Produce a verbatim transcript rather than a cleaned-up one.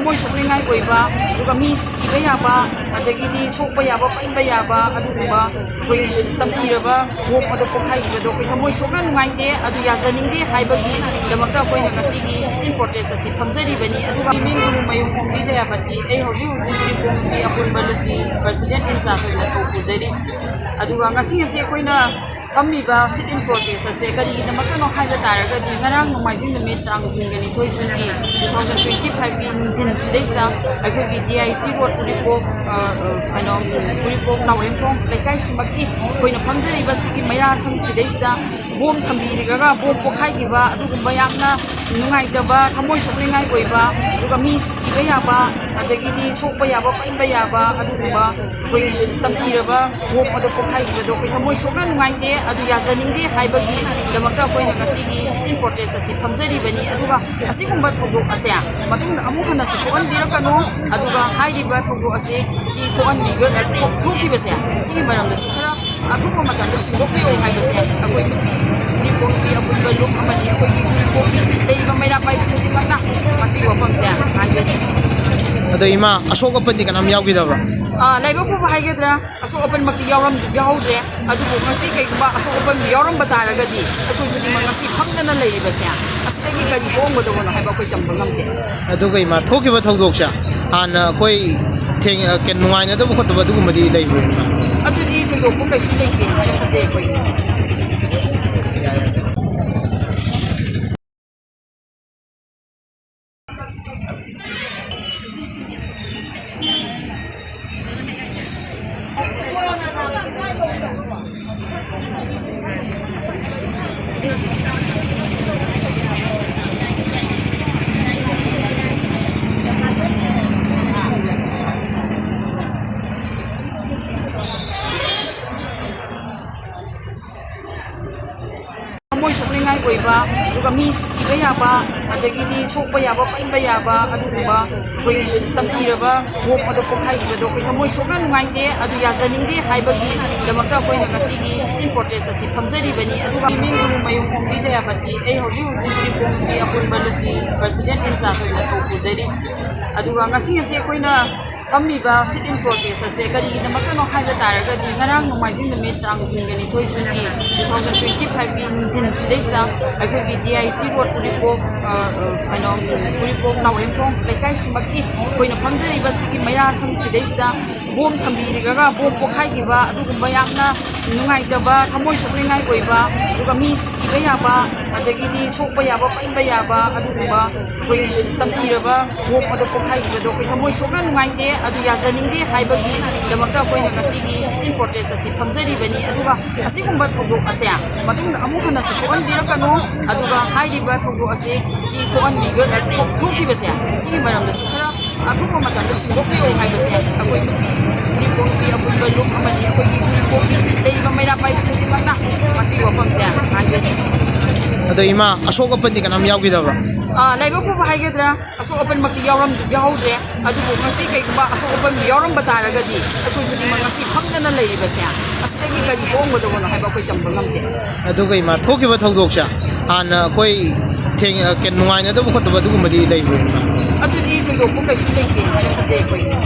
ꯊꯃꯣꯏ ꯁꯣꯛꯅꯤꯡꯉꯥꯏ ꯑꯣꯏꯕ, ꯑꯗꯨꯒ ꯃꯤ ꯁꯤꯕ ꯌꯥꯕ, ꯑꯗꯒꯤꯗꯤ ꯁꯣꯛꯄ ꯌꯥꯕ, ꯄꯟꯕ ꯌꯥꯕ, ꯑꯗꯨꯒꯨꯝꯕ ꯑꯩꯈꯣꯏ ꯇꯝꯊꯤꯔꯕ ꯕꯣꯝ ꯑꯗꯨ ꯄꯣꯈꯥꯏꯈꯤꯕꯗꯣ ꯑꯩꯈꯣꯏ ꯊꯃꯣꯏ ꯁꯣꯛꯅ ꯅꯨꯡꯉꯥꯏꯇꯦ꯫ ꯑꯗꯨ ꯌꯥꯖꯅꯤꯡꯗꯦ ꯍꯥꯏꯕꯒꯤꯗꯃꯛꯇ ꯑꯩꯈꯣꯏꯅ ꯉꯁꯤꯒꯤ sit-in protest ꯑꯁꯤ ꯐꯝꯖꯔꯤꯕꯅꯤ꯫ ꯑꯗꯨꯒ ꯏꯃꯤꯡ ꯃꯌꯨꯝ ꯍꯣꯡꯕꯤ ꯂꯩꯔꯕꯗꯤ ꯑꯩ ꯍꯧꯖꯤꯛ ꯍꯧꯖꯤꯛ ꯎꯔꯤꯄꯣꯛꯀꯤ ꯑꯄꯨꯟꯕ ꯂꯨꯞꯀꯤ president in charge ꯑꯣꯏꯅ ꯇꯧ ꯄꯨꯖꯔꯤ꯫ ꯑꯗꯨꯒ ꯉꯁꯤ ꯉꯁꯤ ꯑꯩꯈꯣꯏꯅ ꯐꯝꯃꯤꯕ sit-in protest ꯑꯁꯦ ꯀꯔꯤꯒꯤꯗꯃꯛꯇꯅꯣ ꯍꯥꯏꯕ ꯇꯥꯔꯒꯗꯤ, ꯉꯔꯥꯡ ꯅꯣꯡꯃꯥꯏꯖꯤꯡ ꯅꯨꯃꯤꯠ ꯇꯥꯡ ꯀꯨꯟꯒ ꯅꯤꯊꯣꯏ ꯖꯨꯟꯒꯤ two thousand twenty five ꯀꯤ ꯅꯨꯡꯊꯤꯟꯁꯤꯗꯩꯁꯤꯗ ꯑꯩꯈꯣꯏꯒꯤ D I C road ꯎꯔꯤꯄꯣꯛ, ꯑ, ꯑ, ꯀꯩꯅꯣ, ꯎꯔꯤꯄꯣꯛ ꯅꯥꯎꯔꯦꯝꯊꯣꯡ ꯂꯩꯀꯥꯏꯁꯤꯃꯛꯀꯤ ꯑꯩꯈꯣꯏꯅ ꯐꯝꯖꯔꯤꯕ ꯁꯤꯒꯤ ꯃꯩꯔꯥ ꯁꯪꯁꯤꯗꯩꯁꯤꯗ ꯕꯣꯝ ꯊꯝꯕꯤꯔꯒ ꯕꯣꯝ ꯄꯣꯈꯥꯏꯈꯤꯕ, ꯑꯗꯨꯒꯨꯝꯕ ꯌꯥꯝꯅ ꯅꯨꯡꯉꯥꯏꯇꯕ, ꯊꯃꯣꯏ ꯁꯣꯛꯅꯤꯡꯉꯥꯏ ꯑꯣꯏꯕ, ꯑꯗꯨꯒ ꯃꯤ ꯁꯤꯕ ꯌꯥꯕ, ꯑꯗꯒꯤꯗꯤ ꯁꯣꯛꯄ ꯌꯥꯕ, ꯄꯟꯕ ꯌꯥꯕ, ꯑꯗꯨꯒꯨꯝꯕ ꯑꯩꯈꯣꯏ ꯇꯝꯊꯤꯔꯕ ꯕꯣꯝ ꯑꯗꯨ ꯄꯣꯈꯥꯏꯈꯤꯕꯗꯣ ꯑꯩꯈꯣꯏ ꯊꯃꯣꯏ ꯁꯣꯛꯅ ꯅꯨꯡꯉꯥꯏꯇꯦ꯫ ꯑꯗꯨ ꯌꯥꯖꯅꯤꯡꯗꯦ ꯍꯥꯏꯕꯒꯤꯗꯃꯛꯇ ꯑꯩꯈꯣꯏꯅ ꯉꯁꯤꯒꯤ sit-in protest ꯑꯁꯤ ꯐꯝꯖꯔꯤꯕꯅꯤ꯫ ꯑꯗꯨꯒ ꯑꯁꯤꯒꯨꯝꯕ ꯊꯧꯗꯣꯛ ꯑꯁꯦ ꯃꯇꯨꯡꯗ ꯑꯃꯨꯛ ꯍꯟꯅꯁꯨ ꯊꯣꯛꯍꯟꯕꯤꯔꯛꯀꯅꯨ꯫ ꯑꯗꯨꯒ ꯍꯥꯏꯔꯤꯕ ꯊꯧꯗꯣꯛ ꯑꯁꯤ, ꯁꯤ ꯊꯣꯛꯍꯟꯕꯤꯕ, ꯊꯣꯛ-, ꯊꯣꯛꯈꯤꯕꯁꯦ, ꯁꯤꯒꯤ ꯃꯔꯝꯗꯁꯨ ꯈꯔ ꯑꯊꯨꯕ ꯃꯇꯝꯗ ꯁꯦꯡꯗꯣꯛꯄꯤꯔꯛꯑꯣ ꯍꯥꯏꯕꯁꯦ ꯑꯩꯈꯣꯏ ꯅꯨꯄꯤ, ꯎꯔꯤꯄꯣꯛ ꯅꯨꯄꯤ ꯑꯄꯨꯟꯕ ꯂꯨꯞ ꯑꯃꯗꯤ ꯑꯩꯈꯣꯏꯒꯤ ꯎꯔꯤꯄꯣꯛꯀꯤ ꯂꯩꯔꯤꯕ ꯃꯩꯔꯥ ꯄꯥꯏꯕꯤ ꯈꯨꯗꯤꯡꯃꯛꯅ ꯃꯁꯤꯒꯤ ꯋꯥꯐꯝꯁꯦ ꯍꯥꯏꯖꯔꯤ꯫ ꯑꯗꯣ ꯏꯃꯥ, ꯑꯁꯣꯛ ꯑꯄꯟꯗꯤ ꯀꯅꯥꯝ ꯌꯥꯎꯈꯤꯗꯕ꯭ꯔꯥ? ꯑꯥ, ꯂꯥꯏꯕꯛ ꯐꯕ ꯍꯥꯏꯒꯗ꯭ꯔꯥ, ꯑꯁꯣꯛ ꯑꯄꯟꯃꯛꯇꯤ ꯌꯥꯎꯔꯝ-, ꯌꯥꯎꯍꯧꯗ꯭ꯔꯦ꯫ ꯑꯗꯨꯕꯨ ꯉꯁꯤ ꯀꯩꯒꯨꯝꯕ ꯑꯁꯣꯛ ꯑꯄꯟ ꯌꯥꯎꯔꯝꯕ ꯇꯥꯔꯒꯗꯤ ꯑꯩꯈꯣꯏ ꯈꯨꯗꯤꯡꯃꯛ ꯉꯁꯤ ꯐꯝꯗꯅ ꯂꯩꯔꯤꯕꯁꯦ ꯑꯁꯤꯗꯒꯤ ꯀꯔꯤ ꯊꯣꯛꯑꯝꯒꯗꯕꯅꯣ ꯍꯥꯏꯕ ꯑꯩꯈꯣꯏ ꯇꯝꯕ ꯉꯝꯗꯦ꯫ ꯑꯗꯨꯒ ꯏꯃꯥ, ꯊꯣꯛꯈꯤꯕ ꯊꯧꯗꯣꯛꯁꯦ ꯍꯥꯟꯅ ꯑꯩꯈꯣꯏ ꯊꯦꯡ-, ꯑ, ꯀꯩꯅꯣ, ꯅꯨꯡꯉꯥꯏꯅꯗꯕ ꯈꯣꯠꯇꯕ ꯑꯗꯨꯒꯨꯝꯕꯗꯤ ꯂꯩꯕ꯭ꯔꯥ? ꯑꯗꯨꯗꯤ ꯊꯣꯏꯗꯣꯛꯄ ꯀꯩꯁꯨ ꯂꯩꯇꯦ ꯍꯥꯏꯅ ꯈꯟꯖꯩ ꯑꯩꯈꯣꯏꯒꯤ꯫ ꯉꯥꯏ ꯑꯣꯏꯕ, ꯑꯗꯨꯒ ꯃꯤ ꯁꯤꯕ ꯌꯥꯕ, ꯑꯗꯒꯤꯗꯤ ꯁꯣꯛꯄ ꯌꯥꯕ, ꯄꯟꯕ ꯌꯥꯕ, ꯑꯗꯨꯒꯨꯝꯕ ꯑꯩꯈꯣꯏꯒꯤ ꯇꯝꯊꯤꯔꯕ ꯕꯣꯝ ꯑꯗꯨ ꯄꯣꯈꯥꯏꯈꯤꯕꯗꯣ ꯑꯩꯈꯣꯏ ꯊꯃꯣꯏ ꯁꯣꯛꯅ ꯅꯨꯡꯉꯥꯏꯇꯦ꯫ ꯑꯗꯨ ꯌꯥꯖꯅꯤꯡꯗꯦ ꯍꯥꯏꯕꯒꯤꯗꯃꯛꯇ ꯑꯩꯈꯣꯏꯅ ꯉꯁꯤꯒꯤ sit-in protest ꯑꯁꯤ ꯐꯝꯖꯔꯤꯕꯅꯤ꯫ ꯑꯗꯨꯒ ꯃꯤꯡ ꯃꯌꯨꯝ ꯍꯣꯡꯕꯤ ꯀꯌꯥꯄꯇꯤ ꯑꯩ ꯍꯧꯖꯤꯛ ꯍꯧꯖꯤꯛ ꯎꯔꯤꯄꯣꯛꯀꯤ ꯑꯄꯨꯟꯕ ꯂꯨꯞꯀꯤ president in charge ꯑꯣꯏꯅ ꯇꯧ ꯄꯨꯖꯔꯤ꯫ ꯑꯗꯨꯒ ꯉꯁꯤ ꯉꯁꯤ ꯑꯩꯈꯣꯏꯅ ꯐꯝꯃꯤꯕ sit-in protest ꯑꯁꯦ ꯀꯔꯤꯒꯤꯗꯃꯛꯇꯅꯣ ꯍꯥꯏꯕ ꯇꯥꯔꯒꯗꯤ, ꯉꯔꯥꯡ ꯅꯣꯡꯃꯥꯏꯖꯤꯡ ꯅꯨꯃꯤꯠ ꯇꯥꯡ ꯀꯨꯟꯒ ꯅꯤꯊꯣꯏ ꯖꯨꯟꯒꯤ two thousand twenty five ꯀꯤ ꯅꯨꯡꯊꯤꯜꯁꯤꯗꯩꯁꯤꯗ ꯑꯩꯈꯣꯏꯒꯤ D I C road ꯎꯔꯤꯄꯣꯛ, ꯑ, ꯑ, ꯀꯩꯅꯣ, ꯎꯔꯤꯄꯣꯛ ꯅꯥꯎꯔꯦꯝꯊꯣꯡ ꯂꯩꯀꯥꯏꯁꯤꯃꯛꯀꯤ ꯑꯩꯈꯣꯏꯅ ꯐꯝꯖꯔꯤꯕ ꯁꯤꯒꯤ ꯃꯩꯔꯥꯁꯪꯁꯤꯗꯩꯁꯤꯗ ꯕꯣꯝ ꯊꯝꯕꯤꯔꯒ ꯕꯣꯝ ꯄꯣꯈꯥꯏꯈꯤꯕ ꯑꯗꯨꯒꯨꯝꯕ ꯌꯥꯝꯅ ꯅꯨꯡꯉꯥꯏꯇꯕ, ꯊꯃꯣꯏ ꯁꯣꯛꯅꯤꯡꯉꯥꯏ ꯑꯣꯏꯕ, ꯑꯗꯨꯒ ꯃꯤ ꯁꯤꯕ ꯌꯥꯕ, ꯑꯗꯒꯤꯗꯤ ꯁꯣꯛꯄ ꯌꯥꯕ, ꯄꯟꯕ ꯌꯥꯕ, ꯑꯗꯨꯒꯨꯝꯕ ꯑꯩꯈꯣꯏ ꯇꯝꯊꯤꯔꯕ ꯕꯣꯝ ꯑꯗꯨ ꯄꯣꯈꯥꯏꯈꯤꯕꯗꯣ ꯑꯩꯈꯣꯏ ꯊꯃꯣꯏ ꯁꯣꯛꯅ ꯅꯨꯡꯉꯥꯏꯇꯦ꯫ ꯑꯗꯨ ꯌꯥꯖꯅꯤꯡꯗꯦ ꯍꯥꯏꯕꯒꯤꯗꯃꯛꯇ ꯑꯩꯈꯣꯏꯅ ꯉꯁꯤꯒꯤ sit-in protest ꯑꯁꯤ ꯐꯝꯖꯔꯤꯕꯅꯤ꯫ ꯑꯗꯨꯒ ꯑꯁꯤꯒꯨꯝꯕ ꯊꯧꯗꯣꯛ ꯑꯁꯦ ꯃꯇꯨꯡꯗ ꯑꯃꯨꯛ ꯍꯟꯅꯁꯨ ꯊꯣꯛꯍꯟꯕꯤꯔꯛꯀꯅꯨ꯫ ꯑꯗꯨꯒ ꯍꯥꯏꯔꯤꯕ ꯊꯧꯗꯣꯛ ꯑꯁꯤ ꯁꯤ ꯊꯣꯛꯍꯟꯕꯤꯕ, ꯊꯣꯛ-, ꯊꯣꯛꯈꯤꯕꯁꯦ, ꯁꯤꯒꯤ ꯃꯔꯝꯗꯁꯨ ꯈꯔ ꯑꯊꯨꯕ ꯃꯇꯝꯗ ꯁꯤꯟꯗꯣꯛꯄꯤꯔꯛꯎ ꯍꯥꯏꯕꯁꯦ ꯑꯩꯈꯣꯏ ꯅꯨꯄꯤ, ꯎꯔꯤꯄꯣꯛ ꯅꯨꯄꯤ ꯑꯄꯨꯟꯕ ꯂꯨꯞ ꯑꯃꯗꯤ ꯑꯩꯈꯣꯏꯒꯤ ꯎꯔꯤꯄꯣꯛꯀꯤ ꯂꯩꯔꯤꯕ ꯃꯩꯔꯥ ꯄꯥꯏꯕꯤ ꯈꯨꯗꯤꯡꯃꯛꯅ ꯃꯁꯤꯒꯤ ꯋꯥꯐꯝꯁꯦ ꯍꯥꯏꯖꯔꯤ꯫ ꯑꯗꯣ ꯏꯃꯥ, ꯑꯁꯣꯛ ꯑꯄꯟꯗꯤ ꯀꯅꯥꯝ ꯌꯥꯎꯈꯤꯗꯕ꯭ꯔꯥ? ꯑꯥ, ꯂꯥꯏꯕꯛ ꯐꯕ ꯍꯥꯏꯒꯗ꯭ꯔꯥ, ꯑꯁꯣꯛ ꯑꯄꯟꯃꯛꯇꯤ ꯌꯥꯎꯔꯝ-, ꯌꯥꯎꯍꯧꯗ꯭ꯔꯦ꯫ ꯑꯗꯨꯕꯨ ꯉꯁꯤ ꯀꯩꯒꯨꯝꯕ ꯑꯁꯣꯛ ꯑꯄꯟ ꯌꯥꯎꯔꯝꯕ ꯇꯥꯔꯒꯗꯤ, ꯑꯩꯈꯣꯏ ꯈꯨꯗꯤꯡꯃꯛ ꯉꯁꯤ ꯐꯝꯗꯅ ꯂꯩꯔꯤꯕꯁꯦ, ꯑꯁꯤꯗꯒꯤ ꯀꯔꯤ ꯊꯣꯛꯑꯝꯒꯗꯕꯅꯣ ꯍꯥꯏꯕ ꯑꯩꯈꯣꯏ ꯇꯝꯕ ꯉꯝꯗꯦ꯫ ꯑꯗꯨꯒ ꯏꯃꯥ, ꯊꯣꯛꯈꯤꯕ ꯊꯧꯗꯣꯛꯁꯦ ꯍꯥꯟꯅ ꯑꯩꯈꯣꯏ ꯊꯦꯡ-, ꯑ, ꯀꯩꯅꯣ, ꯅꯨꯡꯉꯥꯏꯅꯗꯕ ꯈꯣꯠꯇꯕ ꯑꯗꯨꯒꯨꯝꯕꯗꯤ ꯂꯩꯕ꯭ꯔꯥ? ꯑꯗꯨꯗꯤ ꯊꯣꯏꯗꯣꯛꯄ ꯀꯩꯁꯨ ꯂꯩꯇꯦ ꯍꯥꯏꯅ ꯈꯟꯖꯩ ꯑꯩꯈꯣꯏꯒꯤ꯫